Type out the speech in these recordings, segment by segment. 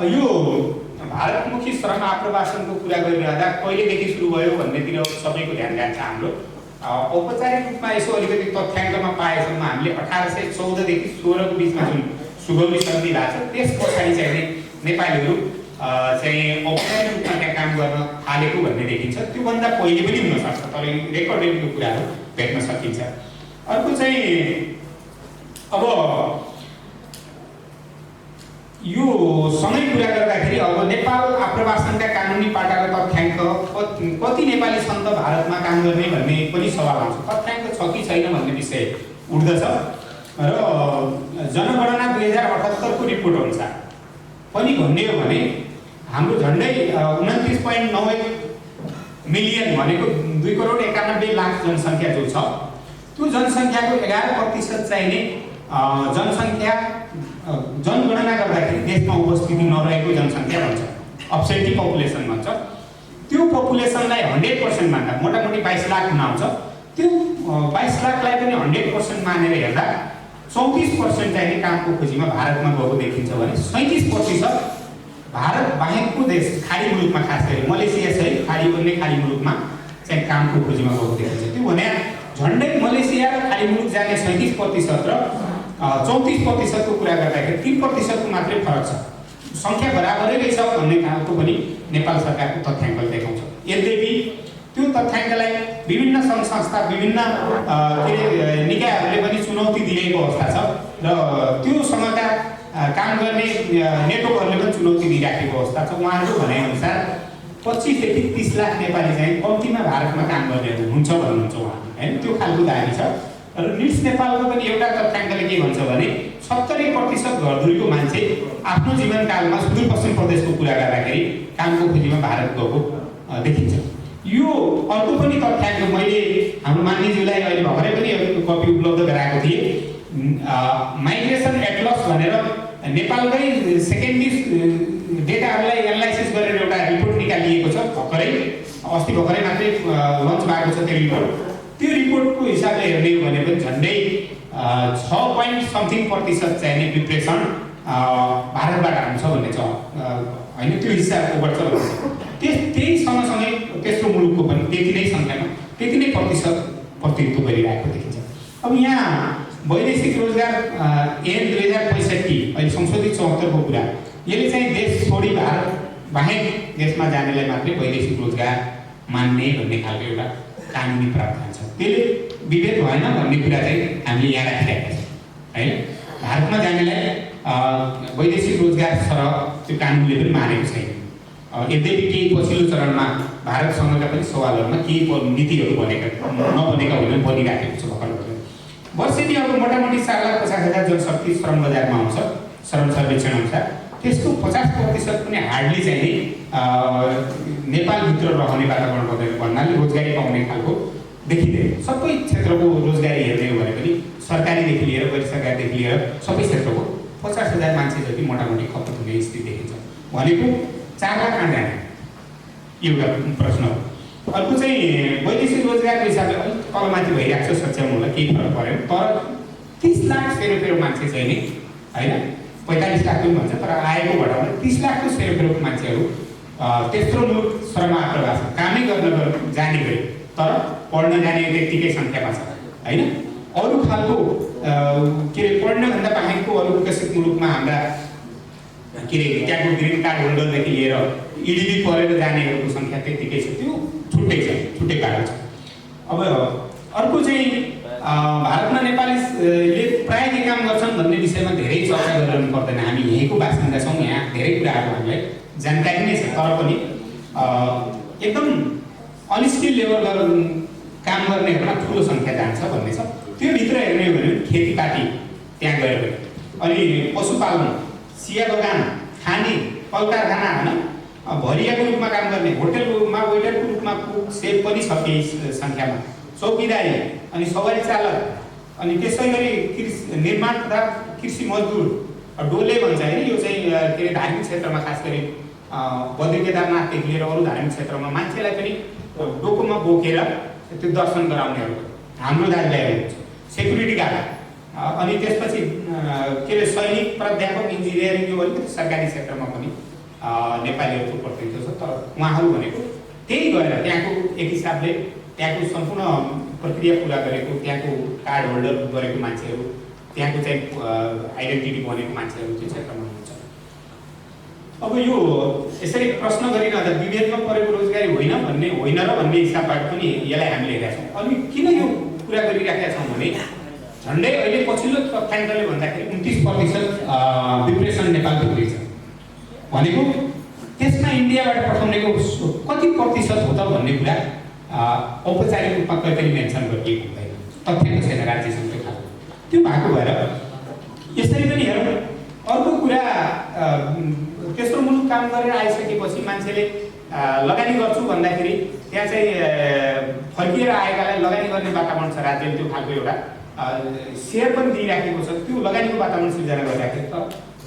यो भारतमुखी श्रम आप्रवासनको कुरा गरिरहँदा कहिलेदेखि सुरु भयो भन्नेतिर सबैको ध्यान जान्छ हाम्रो। औपचारिक रूपमा यसो अलिकति तथ्याङ्कमा पाएसम्म हामीले 1814 देखि 16 को बिचमा जुन सुगौली सन्धि भएको छ त्यस पछाडि चाहिँ नेपालीहरू चाहिँ औपचारिक रूपमा त्यहाँ काम गर्न थालेको भन्ने देखिन्छ। त्योभन्दा पहिले पनि हुन सक्छ, तर रेकर्डेडको कुराहरू भेट्न सकिन्छ। अर्को चाहिँ अब यो सँगै कुरा गर्दाखेरि अब नेपाल आप्रवासनका कानुनी पाटाको तथ्याङ्क कति नेपाली छन् त भारतमा काम गर्ने भन्ने पनि सवाल आउँछ। तथ्याङ्क छ कि छैन भन्ने विषय उठ्दछ र जनगणना 2078 को रिपोर्ट अनुसार पनि भन्ने हो भने हाम्रो झन्डै 29.91 मिलियन भनेको 2,91,00,000 जनसङ्ख्या जो छ त्यो जनसङ्ख्याको 11% चाहिने जनसङ्ख्या जनगणना गर्दाखेरि देशमा उपस्थिति नरहेको जनसङ्ख्या भन्छ, अब्सेन्टी पपुलेसन भन्छ। त्यो पपुलेसनलाई 100% मान्दा मोटामोटी 22 लाख हुन आउँछ। त्यो 22 लाखलाई पनि 100% मानेर हेर्दा 34% चाहिँ कामको खोजीमा भारतमा गएको देखिन्छ भने 37% भारत बाहेकको देश खाडी मुलुकमा, खास गरी मलेसिया सहित खाडी मुलुकमा चाहिँ कामको खोजीमा गएको देखिन्छ। त्यो भने झन्डै मलेसिया र खाडी मुलुक जाने 37% र 34% को कुरा गर्दाखेरि 3% को मात्रै फरक छ। संख्या बराबरै रहेछ भन्ने खालको पनि नेपाल सरकारको तथ्याङ्कले देखाउँछ। यद्यपि त्यो तथ्याङ्कलाई विभिन्न सङ्घ संस्था, विभिन्न निकायहरूले पनि चुनौती दिएको अवस्था छ र त्यो सँगका काम गर्ने नेटवर्कहरूले पनि चुनौती दिइराखेको अवस्था छ। उहाँहरू भनेअनुसार 25 देखि 30 लाख नेपाली चाहिँ कम्तीमा भारतमा काम गर्नेहरू हुन्छ भन्नुहुन्छ उहाँ, हैन? त्यो खालको दाबी छ। र निट्स नेपालको पनि एउटा तथ्याङ्कले के भन्छ भने 70% घरधुरीको मान्छे आफ्नो जीवनकालमा सुदूरपश्चिम प्रदेशको कुरा गर्दाखेरि कामको खोजीमा भारत गएको देखिन्छ। यो अर्को पनि तथ्याङ्क मैले हाम्रो मान्यज्यूलाई अहिले भर्खरै पनि कपी उपलब्ध गराएको थिएँ। माइग्रेसन एटलस भनेर नेपालकै सेकेन्डरी डेटाहरूलाई एनालाइसिस गरेर एउटा रिपोर्ट निकालिएको छ। अस्ति भर्खरै मात्रै लन्च भएको छ त्यो रिपोर्ट। त्यो रिपोर्टको हिसाबले हेर्ने हो भने पनि झन्डै 6% चाहिँ डिप्रेसन भारतबाट हुन्छ भन्ने छ, होइन? त्यो हिसाबको बढ्छ भन्ने छ। त्यही सँगसँगै तेस्रो मुलुकको पनि त्यति नै सङ्ख्यामा त्यति नै प्रतिनिधित्व गरिरहेको देखिन्छ। अब यहाँ वैदेशिक रोजगार ऐन 2065 अहिले संशोधित 74 को कुरा, यसले चाहिँ देश छोडी भारत बाहेक देशमा जानेलाई मात्रै वैदेशिक रोजगार मान्ने भन्ने खालको एउटा कानुनी प्रावधान छ। त्यसले विभेद भएन भन्ने कुरा चाहिँ हामीले यहाँ राखिरहेका छौँ, होइन? भारतमा जानेलाई वैदेशिक रोजगार सरह त्यो कानुनले पनि मानेको छैन। यद्यपि केही पछिल्लो चरणमा भारतसँगका पनि सवालहरूमा केही नीतिहरू नबनेका होइन, बनिराखेको छ भर्खर। वर्षेनी अब मोटामोटी 4,50,000 जनशक्ति श्रम बजारमा आउँछ श्रम सर्वेक्षण अनुसार। त्यसको 50% पनि हार्डली चाहिँ नेपालभित्र रहने वातावरण बदलेको भन्नाले रोजगारी पाउने खालको देखिँदैन। सबै क्षेत्रको रोजगारी हेर्ने हो भने पनि सरकारीदेखि लिएर गैर सरकारीदेखि लिएर सबै क्षेत्रको 50,000 मान्छे जति मोटामोटी खपत हुने स्थिति देखिन्छ भनेको 4 लाख कहाँ जाने एउटा प्रश्न हो। अर्को चाहिँ वैदेशिक रोजगारको हिसाबले अलिक तलमाथि भइरहेको छ सच्याउनुलाई, केही फरक परेन। तर 30 लाख सेरोफेरो मान्छे चाहिँ नि, होइन? 45 लाख पनि भन्छ, तर आएको बढाउँदा 30 लाखको सेरोफेरोको मान्छेहरू तेस्रो मुलुक श्रम आप्रवास कामै गर्न जाने गरे तर पढ्न जाने त्यतिकै सङ्ख्यामा छ, होइन? अरू खालको के अरे पढ्नभन्दा बाहेकको अरू विकसित मुलुकमा हाम्रा के अरे त्यहाँको ग्रिन कार्ड होल्डरदेखि लिएर इडिबी पढेर जानेहरूको सङ्ख्या त्यतिकै छ। त्यो छुट्टै कारण छ। अब अर्को चाहिँ भारतमा नेपालीले प्राय के काम गर्छन् भन्ने विषयमा धेरै चर्चा गरिरहनु पर्दैन। हामी यहीँको बासिन्दा छौँ, यहाँ धेरै कुराहरू हामीलाई जानकारी नै छ, तर पनि एकदम अनस्किल लेबर काम गर्नेहरूमा ठुलो सङ्ख्या जान्छ भन्ने छ। त्यो भित्र हेर्ने हो भने खेतीपाती त्यहाँ गयो भने, अनि पशुपालन, चिया बगान, खानी, कल कारखाना, होइन? भरियाको रूपमा काम गर्ने, होटलमा वेटरको रूपमा कुक सेफ पनि छ केही सङ्ख्यामा, चौकीदारी, अनि सवारी चालक, अनि त्यसै गरी निर्माण तथा कृषि मजदुर, डोले भन्छ, होइन? यो चाहिँ के अरे धार्मिक क्षेत्रमा खास गरी बद्री केदारनाथदेखि लिएर अरू धार्मिक क्षेत्रमा मान्छेलाई पनि डोकोमा बोकेर त्यो दर्शन गराउनेहरू हाम्रो दाजुभाइहरू हुन्छ। सेक्युरिटी गार्ड, अनि त्यसपछि के अरे सैनिक, प्राध्यापक, इन्जिनियरिङ यो अलिकति सरकारी क्षेत्रमा पनि नेपालीहरूको प्रतिनिधित्व छ। तर उहाँहरू भनेको त्यही गएर त्यहाँको एक हिसाबले त्यहाँको सम्पूर्ण प्रक्रिया पुरा गरेको, त्यहाँको कार्ड होल्डर गरेको मान्छेहरू, त्यहाँको चाहिँ आइडेन्टिटी बनेको मान्छेहरू त्यो क्षेत्रमा हुन्छ। अब यो यसरी प्रश्न गरिरहँदा विभेदमा परेको रोजगारी होइन र भन्ने हिसाबबाट पनि यसलाई हामीले हेरेका छौँ। अनि किन यो कुरा गरिराखेका छौँ भने झन्डै अहिले पछिल्लो तथ्याङ्कले भन्दाखेरि 29% डिप्रेसन नेपालको हुँदैछ भनेको त्यसमा इन्डियाबाट पठाउनेको कति प्रतिशत हो त भन्ने कुरा औपचारिक रूपमा कहिले पनि मेन्सन गरिएको हुँदैन, तथ्याङ्क छैन राज्यसँग त्यो खालको। त्यो भएको भएर यसरी पनि हेरौँ। अर्को कुरा तेस्रो मुलुक काम गरेर आइसकेपछि मान्छेले लगानी गर्छु भन्दाखेरि त्यहाँ चाहिँ फर्किएर आएकालाई लगानी गर्ने वातावरण छ, राज्यले त्यो खालको एउटा सेयर पनि दिइराखेको छ, त्यो लगानीको वातावरण सिर्जना गरिराखेको छ।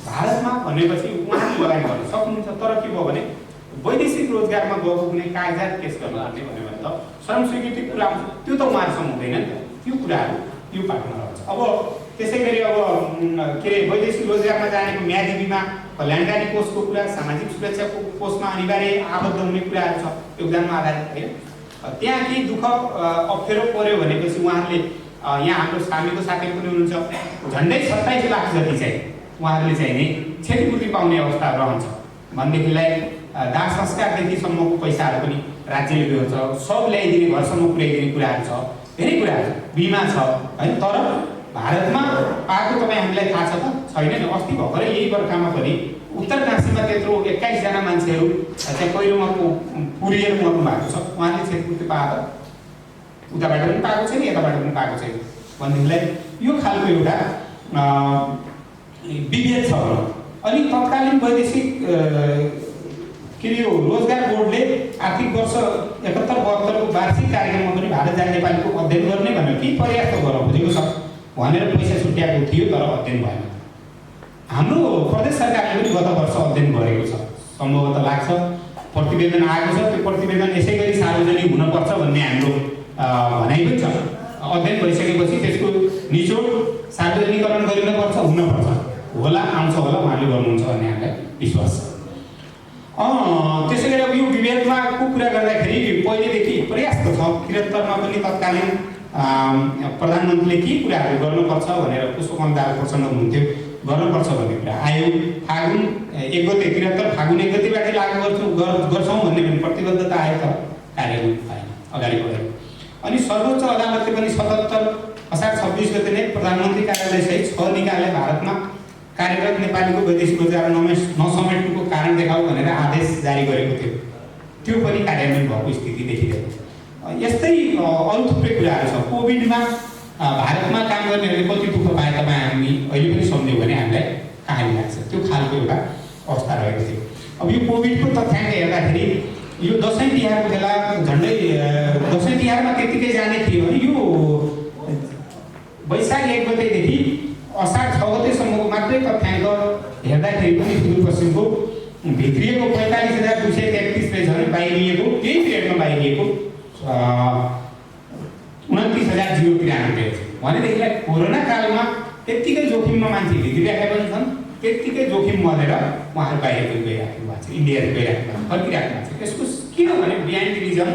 भारतमा भनेपछि उहाँले लगानी गर्न सक्नुहुन्छ, तर के भयो भने वैदेशिक रोजगारमा गएको कुनै कागजात पेश गर्नुपर्ने भन्यो भने त श्रम स्वीकृति कुरा आउँछ, त्यो त उहाँहरूसँग हुँदैन नि त, त्यो कुराहरू यो पाटोमा रहन्छ। अब त्यसै गरी अब के अरे वैदेशिक रोजगारमा जानेको म्यादी बिमा, कल्याणकारी कोषको कुरा, सामाजिक सुरक्षाको कोषमा अनिवार्य आबद्ध हुने कुराहरू छ योगदानमा आधारित, होइन। त्यहाँ केही दुःख अप्ठ्यारो पर्यो भनेपछि उहाँहरूले यहाँ हाम्रो सामीको साथीहरू पनि हुनुहुन्छ, झन्डै 27 लाख जति चाहिँ उहाँहरूले चाहिँ नि क्षतिपूर्ति पाउने अवस्था रहन्छ भनेदेखिलाई दाह संस्कारदेखि सम्मको पैसाहरू पनि राज्यले दिन्छ, सब ल्याइदिने, घरसम्म पुर्याइदिने कुराहरू छ, धेरै कुराहरू, बिमा छ, होइन। तर भारतमा पाएको तपाईँ हामीलाई थाहा छ त छैन नि। अस्ति भर्खरै यही बर्खामा पनि उत्तरकाशीमा त्यत्रो 21 जना मान्छेहरू चाहिँ पहिरोमा पुरिएर मर्नु भएको छ, उहाँले क्षतिपूर्ति पाएको उताबाट पनि पाएको छैन, यताबाट पनि पाएको छैन भनेदेखिलाई यो खालको एउटा विभेद छ। अनि तत्कालीन वैदेशिक के अरे यो रोजगार बोर्डले आर्थिक वर्ष 71-72 को वार्षिक कार्यक्रममा पनि भारत जाने नेपालीको अध्ययन गर्ने भनेर के प्रयास त गर्न खोजेको छ भनेर पैसा छुट्याएको थियो, तर अध्ययन भएन। हाम्रो प्रदेश सरकारले पनि गत वर्ष अध्ययन गरेको छ, सम्भवतः लाग्छ प्रतिवेदन आएको छ। त्यो प्रतिवेदन यसै गरी सार्वजनिक हुनुपर्छ भन्ने हाम्रो भनाइ पनि छ। अध्ययन भइसकेपछि त्यसको निचोड सार्वजनिकरण गरिनुपर्छ, हुनुपर्छ होला, आउँछ होला, उहाँले गर्नुहुन्छ भन्ने हामीलाई विश्वास छ। त्यसै गरी अब यो विभेदमा को कुरा गर्दाखेरि पहिलेदेखि प्रयास त छ, 73मा पनि तत्कालीन प्रधानमन्त्रीले के कुराहरू गर्नुपर्छ भनेर पुष्पकमल दाहाल प्रचण्ड हुनुहुन्थ्यो, गर्नुपर्छ भन्ने कुरा आयो। फागुन 1 गते 73 फागुन 1 गतेबाटै लागू गर्छौँ भन्ने पनि प्रतिबद्धता आयो, तर कार्यान्वयन भएन, अगाडि बढेन। अनि सर्वोच्च अदालतले पनि 77 असार 26 गते नै प्रधानमन्त्री कार्यालयसहित 6 निकायले भारतमा कार्यरत नेपालीको वैदेशिक रोजगार नसमेट्नुको कारण देखाऊ भनेर आदेश जारी गरेको थियो, त्यो पनि कार्यान्वयन भएको स्थिति देखिरहेको छ। यस्तै अरू थुप्रै कुराहरू छ। कोभिडमा भारतमा काम गर्नेहरूले कति दुःख पाए तपाईँ हामी अहिले पनि सम्झ्यौँ भने हामीलाई कहानी लाग्छ, त्यो खालको एउटा अवस्था रहेको थियो। अब यो कोभिडको तथ्याङ्क हेर्दाखेरि यो दसैँ तिहारको बेला झन्डै दसैँ तिहारमा त्यतिकै जाने थियो भने यो वैशाख 1 गतेदेखि असार 6 गतेसम्मको मात्रै तथ्याङ्क हेर्दाखेरि पनि सुदूरपश्चिमको भित्रिएको 45,233 रहेछ भने बाहिरिएको त्यही पिरियडमा बाहिरिएको 29,093 रहेछ भनेदेखिलाई कोरोना कालमा त्यत्तिकै जोखिममा मान्छे भित्रिराखेका पनि छन्, त्यत्तिकै जोखिम मरेर उहाँहरू बाहिर पनि गइराख्नु भएको छ, इन्डिया गइराख्नु भएको फर्किराख्नु भएको छ। त्यसको किनभने बिहाइन्ड रिजन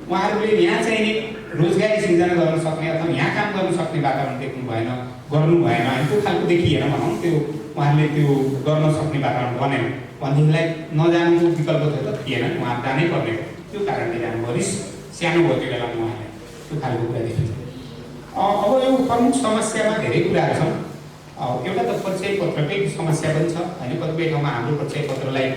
उहाँहरूले यहाँ चाहिँ रोजगारी सिर्जना गर्न सक्ने अथवा यहाँ काम गर्न सक्ने वातावरण देख्नु भएन, गर्नु भएन, त्यो खालको देखिएन भनौँ, त्यो उहाँहरूले त्यो गर्न सक्ने वातावरण बनेन भनेदेखिलाई नजानुको विकल्प थियो त थिएन, उहाँ जानै पर्ने त्यो कारणले जानुभयो, रिस सानो भयो त्यो बेलामा उहाँलाई, त्यो खालको कुरा देखिन्छ। अब यो प्रमुख समस्यामा धेरै कुराहरू छन्। एउटा त परिचय पत्रकै समस्या पनि छ, होइन। कतिपय ठाउँमा हाम्रो परिचय पत्रलाई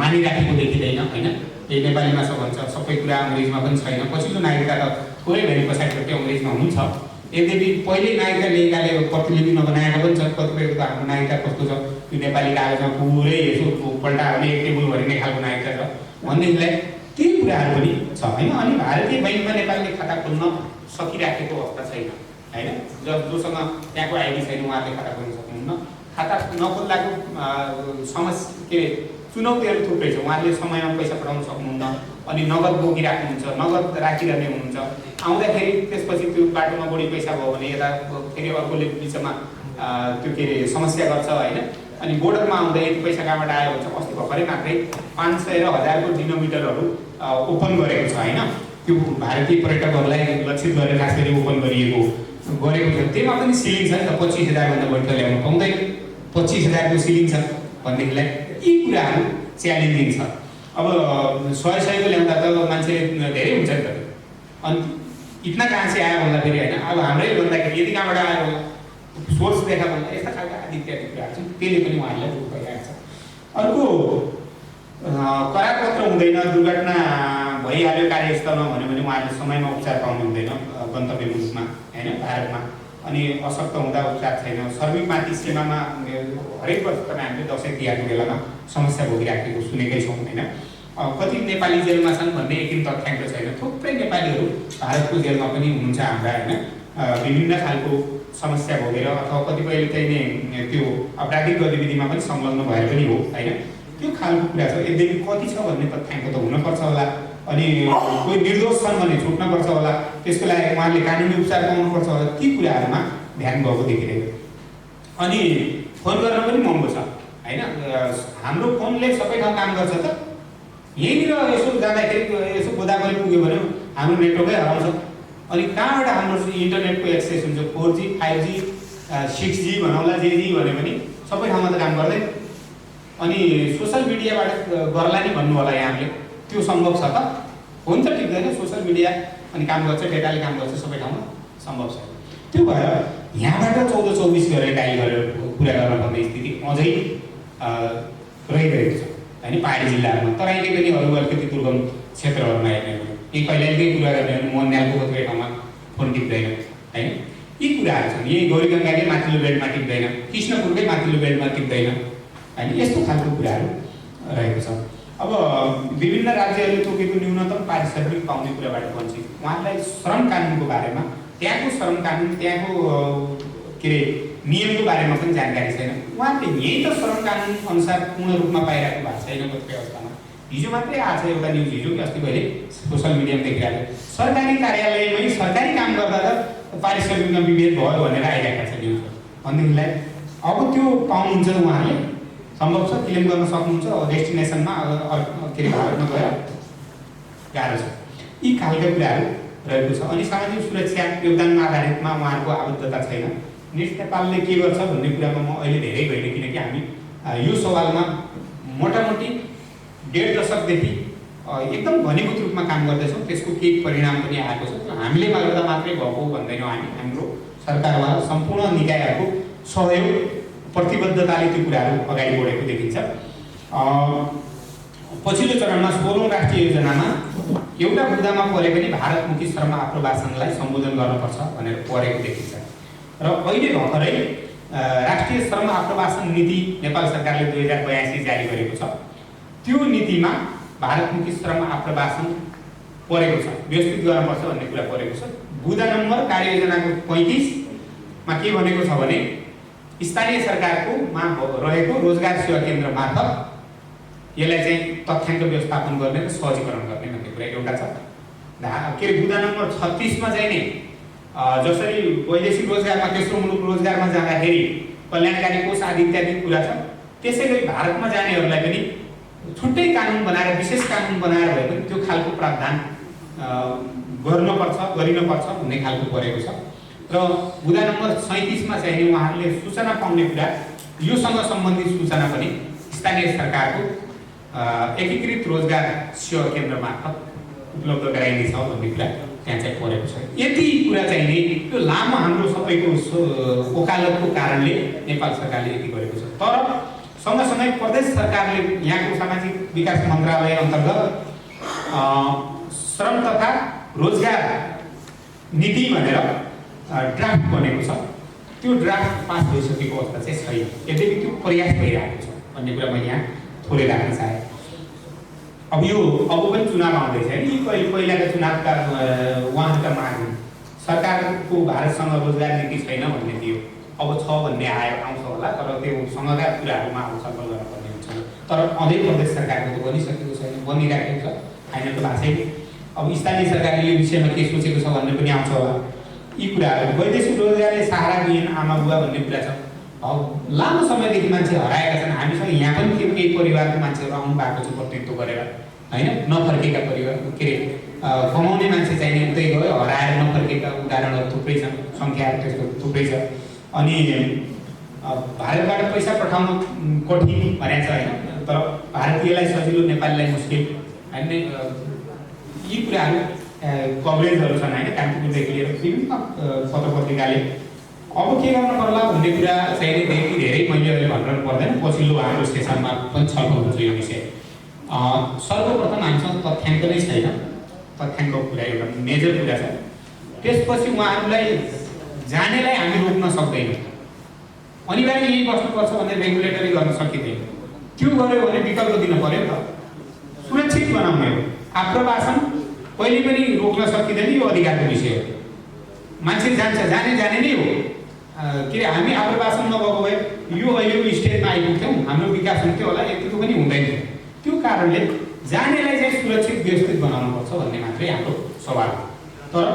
मानिराखेको देखिँदैन, होइन। यही नेपालीमा छ भन्छ, सबै कुरा अङ्ग्रेजीमा पनि छैन। पछिल्लो नागरिकता त थोरै भए पछाडिपट्टि अङ्ग्रेजीमा हुन्छ, यद्यपि पहिले नागरिकता लिएकाले प्रतिलिपि नबनाएको पनि छ। कतिपयको त हाम्रो नागरिकता कस्तो छ, त्यो नेपाली कागजमा पुरै यसो पल्टा भने एक टेबल भरिने खालको नागरिकता छ भनेदेखिलाई त्यही कुराहरू पनि छ, होइन। अनि भारतीय बैंकमा नेपालीले खाता खोल्न सकिराखेको अवस्था छैन, होइन। जोसँग त्यहाँको आइडी छैन उहाँले खाता खोल्न सक्नुहुन्न। खाता नखोल्दाको समस्या के चुनौतीहरू थुप्रै छ। उहाँहरूले समयमा पैसा पठाउन सक्नुहुन्न, अनि नगद बोकिराख्नुहुन्छ, नगद राखिरहने हुनुहुन्छ। आउँदाखेरि त्यसपछि त्यो बाटोमा बढी पैसा भयो भने यता फेरि अर्कोले बिचमा त्यो के अरे समस्या गर्छ होइन। अनि बोर्डरमा आउँदा यति पैसा कहाँबाट आयो भन्छ। अस्ति भर्खरै मात्रै 500 र 1000 को डिनोमिटरहरू ओपन गरेको छ होइन। त्यो भारतीय पर्यटकहरूलाई लक्षित गरेर खास गरी ओपन गरेको छ। त्यसमा पनि सिलिङ छ नि त, 25,000 भन्दा बढी त ल्याउनु पाउँदैन। 25,000 को सिलिङ छ भनेदेखिलाई यी कुराहरू च्यालेन्जिङ छ। अब 100 को ल्याउँदा त मान्छेले धेरै हुन्छ नि त। अनि इतना कहाँ से आयो भन्दाखेरि होइन, अब हाम्रै भन्दाखेरि यति कहाँबाट आयो होला, सोर्स देखा भन्दा यस्ता खालका आदि इत्यादि कुराहरू छन्। त्यसले पनि उहाँहरूलाई रोक भइरहेको छ। अर्को करारपत्र हुँदैन, दुर्घटना भइहाल्यो कार्यस्थलमा भन्यो भने उहाँहरूले समयमा उपचार पाउनु हुँदैन गन्तव्य मुलुकमा होइन, भारतमा। अनि अशक्त हुँदा उपचार छैन। श्रमिकमाथि सीमामा हरेक वर्ष तपाईँ हामीले दसैँ तिहारको बेलामा समस्या भोगिराखेको सुनेकै छौँ होइन। कति नेपाली जेलमा छन् भन्ने एकिन तथ्याङ्क छैन। थुप्रै नेपालीहरू भारतको जेलमा पनि हुनुहुन्छ हाम्रा होइन, विभिन्न खालको समस्या भोगेर अथवा कतिपयले चाहिँ त्यो आपराधिक गतिविधिमा पनि संलग्न भएर पनि हो होइन। त्यो खालको कुरा छ। यद्यपि कति छ भन्ने तथ्याङ्क त हुनपर्छ होला। अनि कोही निर्दोष छन् भने छुट्नुपर्छ होला, त्यसको लागि उहाँले कानुनी उपचार पाउनुपर्छ होला। ती कुराहरूमा ध्यान गएको देखिरहेको। अनि फोन गर्न पनि महँगो छ होइन। हाम्रो फोनले सबै ठाउँ काम गर्छ त। यहीँनिर यसो जाँदाखेरि यसो गोदावरी पुग्यो भने हाम्रो नेटवर्कै हराउँछ। अनि कहाँबाट हाम्रो इन्टरनेटको एक्सेस हुन्छ, 4G 5G 6G भनौँला, जेजी भन्यो भने सबै ठाउँमा त काम गर्दैन। अनि सोसल मिडियाबाट गर्ला नि भन्नु होला यहाँले, त्यो सम्भव छ त? फोन त टिप्दैन, सोसल मिडिया अनि काम गर्छ, डेटाले काम गर्छ सबै ठाउँमा, सम्भव छ। त्यो भएर यहाँबाट 14-24 गरेर डायल गरेर कुरा गर्न पर्ने स्थिति अझै रहिरहेको छ होइन पहाडी जिल्लाहरूमा। तराईले पनि अरू अलिकति दुर्गम क्षेत्रहरूमा हेर्ने हो, यही कहिलेकै कुरा गर्ने हो भने मोहनल्यालको कतिपय ठाउँमा फोन टिप्दैन होइन। यी कुराहरू छन्। यही गौरीगङ्गाकै माथिल्लो बेल्टमा टिप्दैन, कृष्णपुरकै माथिल्लो बेल्टमा टिप्दैन होइन। यस्तो खालको कुराहरू रहेको छ। अब विभिन्न राज्यहरूले तोकेको न्यूनतम पारिश्रमिक पाउने कुराबाट वञ्चित। उहाँहरूलाई श्रम कानुनको बारेमा, त्यहाँको श्रम कानुन, त्यहाँको के अरे नियमको बारेमा पनि जानकारी छैन। उहाँले यही त श्रम कानुन अनुसार पूर्ण रूपमा पाइरहेको भएको छैन कतिपय अवस्थामा। हिजो मात्रै आएको छ एउटा न्युज, हिजो कि अस्ति मैले सोसल मिडियामा देखिरहेको, सरकारी कार्यालयमै सरकारी काम गर्दा त पारिश्रमिकमा विभेद भयो भनेर आइरहेको छ न्युज भनेदेखिलाई। अब त्यो पाउनुहुन्छ उहाँहरूले, सम्भव छ, क्लेम गर्न सक्नुहुन्छ डेस्टिनेसनमा के अरे भारतमा गएर गाह्रो छ। यी खालका कुराहरू रहेको छ। अनि सामाजिक सुरक्षा योगदानमा आधारितमा उहाँहरूको आबद्धता छैन। नेट नेपालले के गर्छ भन्ने कुरामा म अहिले धेरै गइनँ, किनकि हामी यो सवालमा मोटामोटी 1.5 दशकदेखि एकदम घनीभूत रूपमा काम गर्दैछौँ। त्यसको केही परिणाम पनि आएको छ। हामीले गर्दा मात्रै भएको भन्दैनौँ हामी, हाम्रो सरकारवाला सम्पूर्ण निकायहरूको सहयोग प्रतिबद्धताले त्यो कुराहरू अगाडि बढेको देखिन्छ। पछिल्लो चरणमा 16औं राष्ट्रिय योजनामा एउटा मुद्दामा परे पनि भारतमुखी श्रम आप्रवासनलाई सम्बोधन गर्नुपर्छ भनेर परेको देखिन्छ। र अहिले भर्खरै राष्ट्रिय श्रम आप्रवासन नीति नेपाल सरकारले 2082 जारी गरेको छ। त्यो नीतिमा भारतमुखी श्रम आप्रवासन परेको छ, व्यवस्थित गर्नुपर्छ भन्ने कुरा परेको छ। बुँदा नम्बर कार्ययोजनाको 35 मा के भनेको छ भने स्थानीय सरकारको मा रहेको रोजगार सेवा केन्द्र मार्फत यसलाई चाहिँ तथ्याङ्क व्यवस्थापन गर्ने र सहजीकरण गर्ने भन्ने कुरा एउटा छ। के अरे बुँदा नम्बर 36 मा चाहिँ नि जसरी वैदेशिक रोजगारमा, तेस्रो मुलुक रोजगारमा जाँदाखेरि कल्याणकारी कोष आदि इत्यादि कुरा छ, त्यसै गरी भारतमा जानेहरूलाई पनि छुट्टै कानुन बनाएर, विशेष कानुन बनाएर भए पनि त्यो खालको प्रावधान गर्नुपर्छ, गरिनुपर्छ भन्ने खालको परेको छ। र बुँदा नम्बर 37 मा चाहिँ उहाँहरूले सूचना पाउने कुरा, योसँग सम्बन्धित सूचना पनि स्थानीय सरकारको एकीकृत रोजगार सेवा केन्द्र मार्फत उपलब्ध गराइनेछ भन्ने कुरा त्यहाँ चाहिँ परेको छ। यति कुरा चाहिँ नि त्यो लामो हाम्रो सबैको वकालतको कारणले नेपाल सरकारले यति गरेको छ। तर सँगसँगै प्रदेश सरकारले यहाँको सामाजिक विकास मन्त्रालय अन्तर्गत श्रम तथा रोजगार नीति भनेर ड्राफ्ट बनेको छ। त्यो ड्राफ्ट पास भइसकेको अवस्था चाहिँ छैन। यद्यपि त्यो प्रयास भइरहेको छ भन्ने कुरा मैले यहाँ थोरै राख्न चाहेँ। अब पनि चुनाव आउँदैछ है। यी पहिलाका चुनावका उहाँहरूका माग सरकारको भारतसँग रोजगार नीति छैन भन्ने थियो, अब छ भन्ने आउँछ होला, तर त्योसँगका कुराहरूमा अब छलफल गर्नुपर्ने हुन्छ। तर अझै प्रदेश सरकारको त बनिसकेको छैन, बनिरहेको छ, फाइनलको भएको छैन। अब स्थानीय सरकारले यो विषयमा के सोचेको छ भन्ने पनि आउँछ होला। यी कुराहरू वैदेशिक रोजगारले सहारा दिएन आमा बुवा भन्ने कुरा छ। अब लामो समयदेखि मान्छे हराएका छन्। हामीसँग यहाँ पनि थियो केही परिवारको मान्छेहरू आउनु भएको छ प्रतिनिधित्व गरेर, होइन, नफर्केका परिवार के अरे कमाउने मान्छे चाहिने उतै गयो, हराएर नफर्केका उदाहरणहरू थुप्रै छन्, सङ्ख्याहरू त्यस्तो थुप्रै छ। अनि भारतबाट पैसा पठाउन कठिन भनेको छ, होइन, तर भारतीयलाई सजिलो, नेपालीलाई मुस्किल, होइन। यी कुराहरू कभरेजहरू छन्, होइन, कान्तिपुरदेखि लिएर विभिन्न पत्र पत्रिकाले। अब के गर्न पर्ला भन्ने कुरा चाहिँ धेरै मैले अहिले भन्न पर्दैन, पछिल्लो हाम्रो सेसनमा पनि छलफल हुन्छ यो विषय। सर्वप्रथम हामीसँग तथ्याङ्क नै छैन, तथ्याङ्कको कुरा एउटा मेजर कुरा छ। त्यसपछि उहाँहरूलाई जानेलाई हामी रोक्न सक्दैनौँ, अनिवार्य यही बस्नुपर्छ भनेर रेगुलेटरी गर्न सकिँदैन। त्यो गर्यो भने विकल्प दिन पर्यो नि त, सुरक्षित बनाउने हो। आप्रवासन कहिले पनि रोक्न सकिँदैन, यो अधिकारको विषय हो। मान्छे जान्छ, जाने नै हो। के अरे हामी आप्रवासन नभएको भए यो अहिलेको स्टेजमा आइपुग्थ्यौँ, हाम्रो विकास हुन्थ्यो होला, यतिको पनि हुँदैन। त्यो कारणले जानेलाई चाहिँ सुरक्षित व्यवस्थित बनाउनुपर्छ भन्ने मात्रै हाम्रो सवाल हो। तर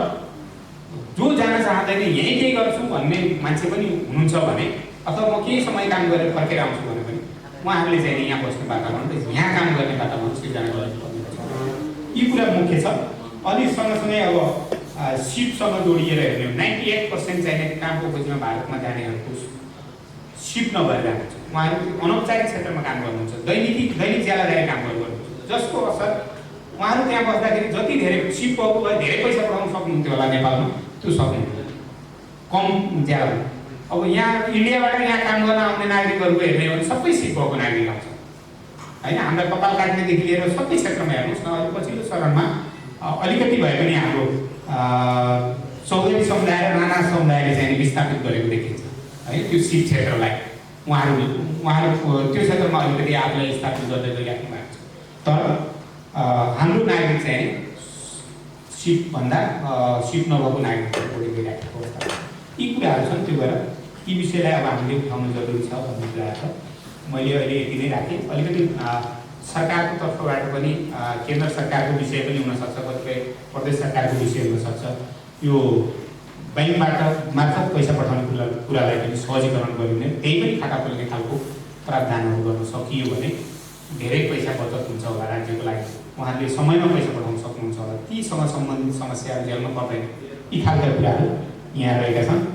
जो जान चाहँदैन, यहीँ केही गर्छु भन्ने मान्छे पनि हुनुहुन्छ भने, अथवा म केही समय काम गरेर फर्केर आउँछु भने पनि उहाँहरूले चाहिँ यहाँ बस्ने वातावरण, यहाँ काम गर्ने वातावरण सिर्जना गर्नुपर्ने छ। यी कुरा मुख्य छ। अनि सँगसँगै अब सिपसँग जोडिएर हेर्ने हो, 98% चाहिने कामको खोजीमा भारतमा जानेहरूको सिप नभएर आएको छ। उहाँहरू अनौपचारिक क्षेत्रमा काम गर्नुहुन्छ, दैनिक ज्यालादारी काम गर्नुहुन्छ, जसको असर उहाँहरू त्यहाँ बस्दाखेरि जति धेरै सिप भएको भए धेरै पैसा पठाउन सक्नुहुन्थ्यो होला नेपालमा, त्यो सक्नुहुन्थ्यो, कम ज्याला। अब यहाँ इन्डियाबाट यहाँ काम गर्न आउने नागरिकहरूको हेर्ने हो भने सबै सिप भएको नागरिक आउँछ, होइन। हाम्रा कपाल काट्नेदेखि लिएर सबै क्षेत्रमा हेर्नुहोस् न, अहिले पछिल्लो चरणमा अलिकति भए पनि हाम्रो चौधरी समुदाय र राणा समुदायले चाहिँ विस्थापित गरेको देखिन्छ, है, त्यो सिप क्षेत्रलाई। उहाँहरू त्यो क्षेत्रमा अलिकति आफूलाई स्थापित गर्दै गइराख्नु भएको छ। तर हाम्रो नागरिक चाहिँ सिपभन्दा सिप नभएको नागरिकहरू बढी गइराखेको अवस्था। यी कुराहरू छन्, त्यो भएर यी विषयलाई अब हामीले उठाउनु जरुरी छ भन्ने कुरा छ। मैले अहिले यति नै राखेँ। अलिकति सरकारको तर्फबाट पनि केन्द्र सरकारको विषय पनि हुनसक्छ, कतिपय प्रदेश सरकारको विषय हुनसक्छ। यो ब्याङ्कबाट मार्फत पैसा पठाउने कुरालाई पनि सहजीकरण गरिने, त्यही पनि खाता खोल्ने खालको प्रावधानहरू गर्न सकियो भने धेरै पैसा बचत हुन्छ होला राज्यको लागि। उहाँहरूले समयमा पैसा पठाउन सक्नुहुन्छ होला, तीसँग सम्बन्धित समस्याहरू झेल्न पर्दैन। यी खालका कुराहरू यहाँ रहेका छन्।